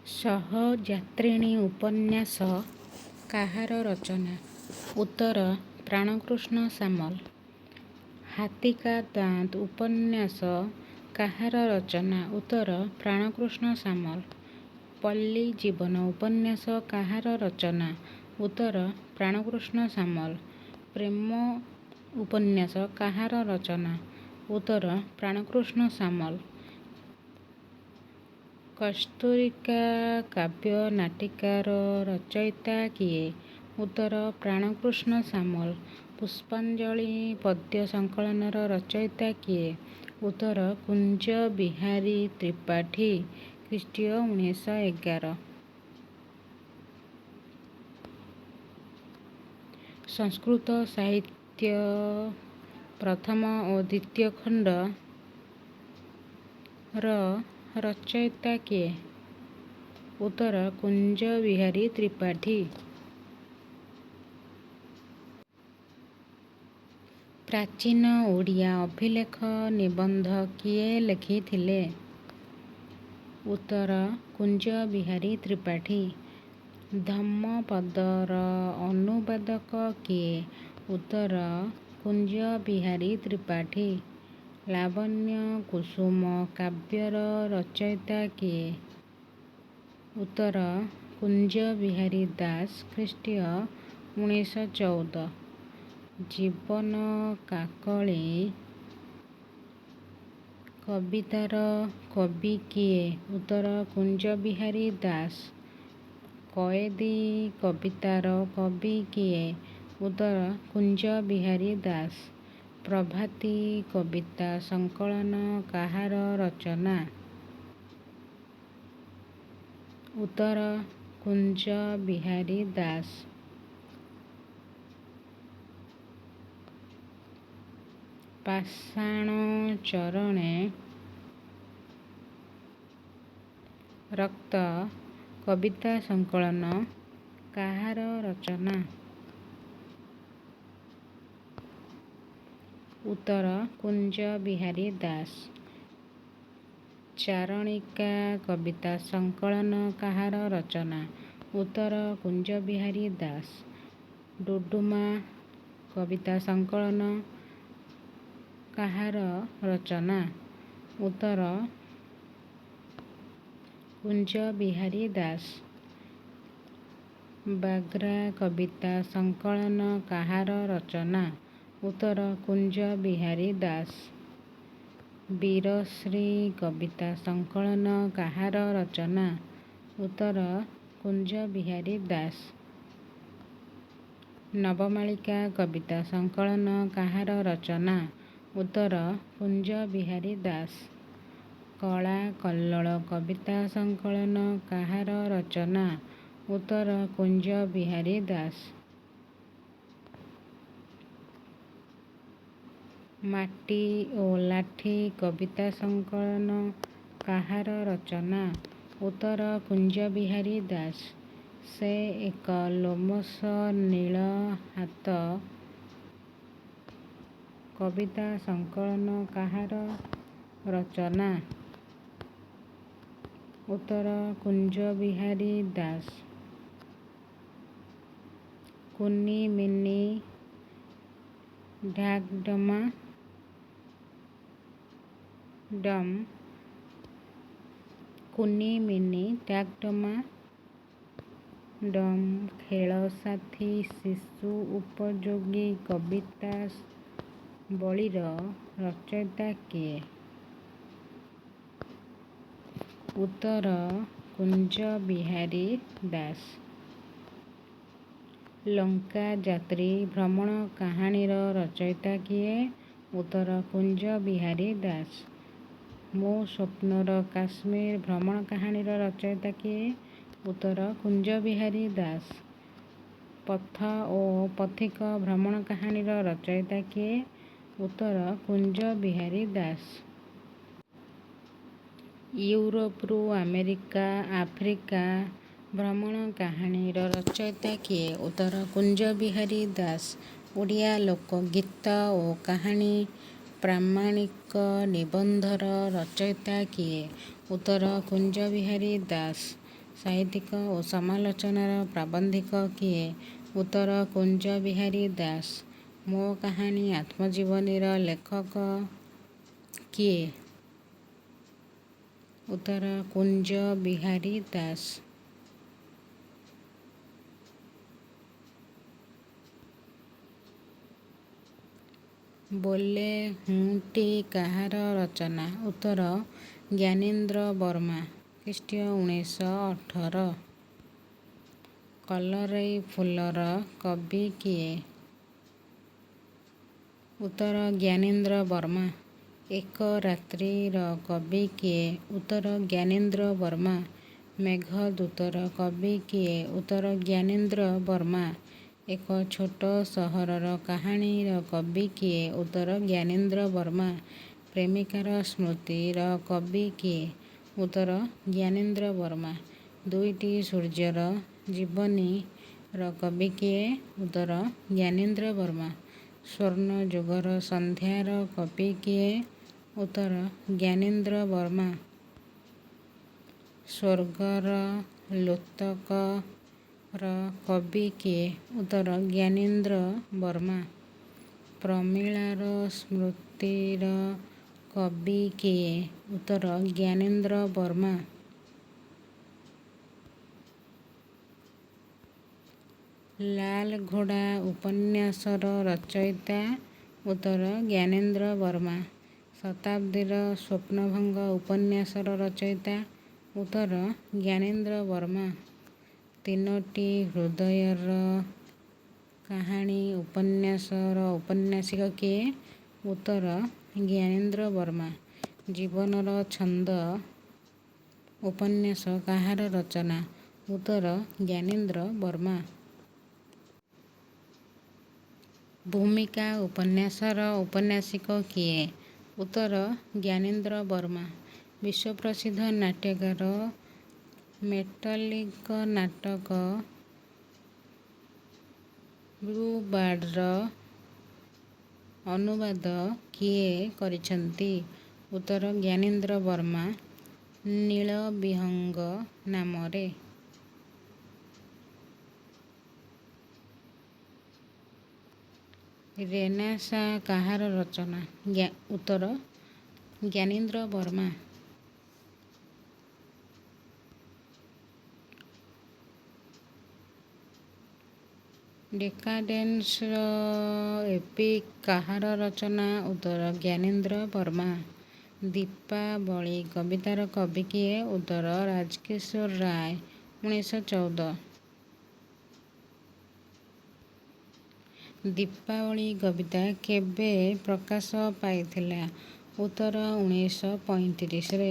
ସହଯାତ୍ରିଣୀ ଉପନ୍ୟାସ କାହାର ରଚନା? ଉତ୍ତର ପ୍ରାଣକୃଷ୍ଣ ସାମଲ। ହାତୀ କା ଦାନ୍ତ ଉପନ୍ୟାସ କାହାର ରଚନା? ଉତ୍ତର ପ୍ରାଣକୃଷ୍ଣ ସାମଲ। ପଲ୍ଲୀ ଜୀବନ ଉପନ୍ୟାସ କାହାର ରଚନା? ଉତ୍ତର ପ୍ରାଣକୃଷ୍ଣ ସାମଲ। ପ୍ରେମ ଉପନ୍ୟାସ କାହାର ରଚନା? ଉତ୍ତର ପ୍ରାଣକୃଷ୍ଣ ସାମଲ। କସ୍ତୁରିକା କାବ୍ୟ ନାଟିକାର ରଚୟିତା କିଏ? ଉତ୍ତର ପ୍ରାଣକୃଷ୍ଣ ସାମଲ। ପୁଷ୍ପାଞ୍ଜଳି ପଦ୍ୟ ସଂକଳନର ରଚୟିତା କିଏ? ଉତ୍ତର କୁଞ୍ଜବିହାରୀ ତ୍ରିପାଠୀ, ଖ୍ରୀଷ୍ଟୀୟ 1911। ସଂସ୍କୃତ ସାହିତ୍ୟ ପ୍ରଥମ ଓ ଦ୍ୱିତୀୟ ଖଣ୍ଡର ରଚୟିତା କିଏ? ଉତ୍ତର କୁଞ୍ଜବିହାରୀ ତ୍ରିପାଠୀ। ପ୍ରାଚୀନ ଓଡ଼ିଆ ଅଭିଲେଖ ନିବନ୍ଧ କିଏ ଲେଖିଥିଲେ? ଉତ୍ତର କୁଞ୍ଜବିହାରୀ ତ୍ରିପାଠୀ। ଧମ୍ମପଦର ଅନୁବାଦକ କିଏ? ଉତ୍ତର କୁଞ୍ଜବିହାରୀ ତ୍ରିପାଠୀ। ଲାବଣ୍ୟ କୁସୁମ କାବ୍ୟର ରଚୟିତା କିଏ? ଉତ୍ତର କୁଞ୍ଜବିହାରୀ ଦାସ, ଖ୍ରୀଷ୍ଟୀୟ 1914। ଜୀବନ କାକଳି କବିତାର କବି କିଏ? ଉତ୍ତର କୁଞ୍ଜବିହାରୀ ଦାସ। କଏଦୀ କବିତାର କବି କିଏ? ଉତ୍ତର କୁଞ୍ଜବିହାରୀ ଦାସ। ପ୍ରଭାତୀ କବିତା ସଂକଳନ କାହାର ରଚନା? ଉତ୍ତର କୁଞ୍ଜବିହାରୀ ଦାସ। ପାଷାଣ ଚରଣେ ରକ୍ତ କବିତା ସଂକଳନ କାହାର ରଚନା? ଉତ୍ତର କୁଞ୍ଜବିହାରୀ ଦାସ। ଚାରଣିକା କବିତା ସଂକଳନ କାହାର ରଚନା? ଉତ୍ତର କୁଞ୍ଜବିହାରୀ ଦାସ। ଡୁଡୁମା କବିତା ସଂକଳନ କାହାର ରଚନା? ଉତ୍ତର କୁଞ୍ଜବିହାରୀ ଦାସ। ବାଗ୍ରା କବିତା ସଂକଳନ କାହାର ରଚନା? ଉତ୍ତର କୁଞ୍ଜବିହାରୀ ଦାସ। ବୀରଶ୍ରୀ କବିତା ସଂକଳନ କାହାର ରଚନା? ଉତ୍ତର କୁଞ୍ଜବିହାରୀ ଦାସ। ନବମାଳିକା କବିତା ସଂକଳନ କାହାର ରଚନା? ଉତ୍ତର କୁଞ୍ଜବିହାରୀ ଦାସ। କଳା କଲ୍ଲୋଳ କବିତା ସଂକଳନ କାହାର ରଚନା? ଉତ୍ତର କୁଞ୍ଜବିହାରୀ ଦାସ। ମାଟି ଓ ଲାଠି କବିତା ସଂକଳନ କାହାର ରଚନା? ଉତ୍ତର କୁଞ୍ଜବିହାରୀ ଦାସ। ସେ ଏକ ଲୋମଶ ନୀଳ ହାତ କବିତା ସଂକଳନ କାହାର ରଚନା? ଉତ୍ତର କୁଞ୍ଜବିହାରୀ ଦାସ। କୁନି ମିନି ଢାକ୍ ଡମା ଡମ୍ କୁନି ମିନି ଢାକ୍ ଡମା ଡମ୍ ଖେଳସାଥୀ ଶିଶୁ ଉପଯୋଗୀ କବିତାବଳୀର ରଚୟିତା କିଏ? ଉତ୍ତର କୁଞ୍ଜବିହାରୀ ଦାସ। ଲଙ୍କା ଯାତ୍ରୀ ଭ୍ରମଣ କାହାଣୀର ରଚୟିତା କିଏ? ଉତ୍ତର କୁଞ୍ଜବିହାରୀ ଦାସ। ମୋ ସ୍ୱପ୍ନର କାଶ୍ମୀର ଭ୍ରମଣ କାହାଣୀର ରଚୟିତା କିଏ? ଉତ୍ତର କୁଞ୍ଜବିହାରୀ ଦାସ। ପଥ ଓ ପଥିକ ଭ୍ରମଣ କାହାଣୀର ରଚୟିତା କିଏ? ଉତ୍ତର କୁଞ୍ଜବିହାରୀ ଦାସ। ୟୁରୋପରୁ ଆମେରିକା ଆଫ୍ରିକା ଭ୍ରମଣ କାହାଣୀର ରଚୟିତା କିଏ? ଉତ୍ତର କୁଞ୍ଜବିହାରୀ ଦାସ। ଓଡ଼ିଆ ଲୋକଗୀତ ଓ କାହାଣୀ ପ୍ରାମାଣିକ ନିବନ୍ଧର ରଚୟିତା କିଏ? ଉତ୍ତର କୁଞ୍ଜବିହାରୀ ଦାସ। ସାହିତ୍ୟିକ ଓ ସମାଲୋଚନାର ପ୍ରାବନ୍ଧିକ କିଏ? ଉତ୍ତର କୁଞ୍ଜବିହାରୀ ଦାସ। ମୋ କାହାଣୀ ଆତ୍ମଜୀବନୀର ଲେଖକ କିଏ? ଉତ୍ତର କୁଞ୍ଜବିହାରୀ ଦାସ। ବୋଲେ ହୁଁଟି କାହାର ରଚନା? ଉତ୍ତର ଜ୍ଞାନୀନ୍ଦ୍ର ବର୍ମା, ଖ୍ରୀଷ୍ଟୀୟ 1918। କଲରେଇ ଫୁଲର କବି କିଏ? ଉତ୍ତର ଜ୍ଞାନୀନ୍ଦ୍ର ବର୍ମା। ଏକ ରାତ୍ରିର କବି କିଏ? ଉତ୍ତର ଜ୍ଞାନୀନ୍ଦ୍ର ବର୍ମା। ମେଘଦୂତର କବି କିଏ? ଉତ୍ତର ଜ୍ଞାନୀନ୍ଦ୍ର ବର୍ମା। ଏକ ଛୋଟ ସହରର କାହାଣୀର କବି କିଏ? ଉତ୍ତର ଜ୍ଞାନୀନ୍ଦ୍ର ବର୍ମା। ପ୍ରେମିକାର ସ୍ମୃତିର କବି କିଏ? ଉତ୍ତର ଜ୍ଞାନୀନ୍ଦ୍ର ବର୍ମା। ଦୁଇଟି ସୂର୍ଯ୍ୟର ଜୀବନୀର କବି କିଏ? ଉତ୍ତର ଜ୍ଞାନୀନ୍ଦ୍ର ବର୍ମା। ସ୍ୱର୍ଣ୍ଣଯୁଗର ସନ୍ଧ୍ୟାର କବି କିଏ? ଉତ୍ତର ଜ୍ଞାନୀନ୍ଦ୍ର ବର୍ମା। ସ୍ୱର୍ଗର ଲୋତକର କବି କିଏ? ଉତ୍ତର ଜ୍ଞାନୀନ୍ଦ୍ର ବର୍ମା। ପ୍ରମିଳାର ସ୍ମୃତିର କବି କିଏ? ଉତ୍ତର ଜ୍ଞାନୀନ୍ଦ୍ର ବର୍ମା। ଲାଲଘୋଡ଼ା ଉପନ୍ୟାସର ରଚୟିତା? ଉତ୍ତର ଜ୍ଞାନୀନ୍ଦ୍ର ବର୍ମା। ଶତାବ୍ଦୀର ସ୍ୱପ୍ନଭଙ୍ଗ ଉପନ୍ୟାସର ରଚୟିତା? ଉତ୍ତର ଜ୍ଞାନୀନ୍ଦ୍ର ବର୍ମା। ତିନୋଟି ହୃଦୟର କାହାଣୀ ଉପନ୍ୟାସର ଔପନ୍ୟାସିକ କିଏ? ଉତ୍ତର ଜ୍ଞାନୀନ୍ଦ୍ର ବର୍ମା। ଜୀବନର ଛନ୍ଦ ଉପନ୍ୟାସ କାହାର ରଚନା? ଉତ୍ତର ଜ୍ଞାନୀନ୍ଦ୍ର ବର୍ମା। ଭୂମିକା ଉପନ୍ୟାସର ଔପନ୍ୟାସିକ କିଏ? ଉତ୍ତର ଜ୍ଞାନୀନ୍ଦ୍ର ବର୍ମା। ବିଶ୍ୱପ୍ରସିଦ୍ଧ ନାଟ୍ୟକାର ମେଟରଲିଙ୍କ ନାଟକ ବ୍ଲୁବାର୍ଡ଼ର ଅନୁବାଦ କିଏ କରିଛନ୍ତି? ଉତ୍ତର ଜ୍ଞାନୀନ୍ଦ୍ର ବର୍ମା ନୀଳ ବିହଙ୍ଗ ନାମରେ। ରେନେସାଁ କାହାର ରଚନା? ଉତ୍ତର ଜ୍ଞାନୀନ୍ଦ୍ର ବର୍ମା। ଡେକାଡେନ୍ସ ଏପିକ୍ କାହାର ରଚନା? ଉତ୍ତର ଜ୍ଞାନୀନ୍ଦ୍ର ବର୍ମା। ଦୀପାବଳୀ କବିତାର କବି କିଏ? ଉତ୍ତର ରାଜକିଶୋର ରାୟ, 1914। ଦୀପାବଳୀ କବିତା କେବେ ପ୍ରକାଶ ପାଇଥିଲା? ଉତ୍ତର 1935ରେ।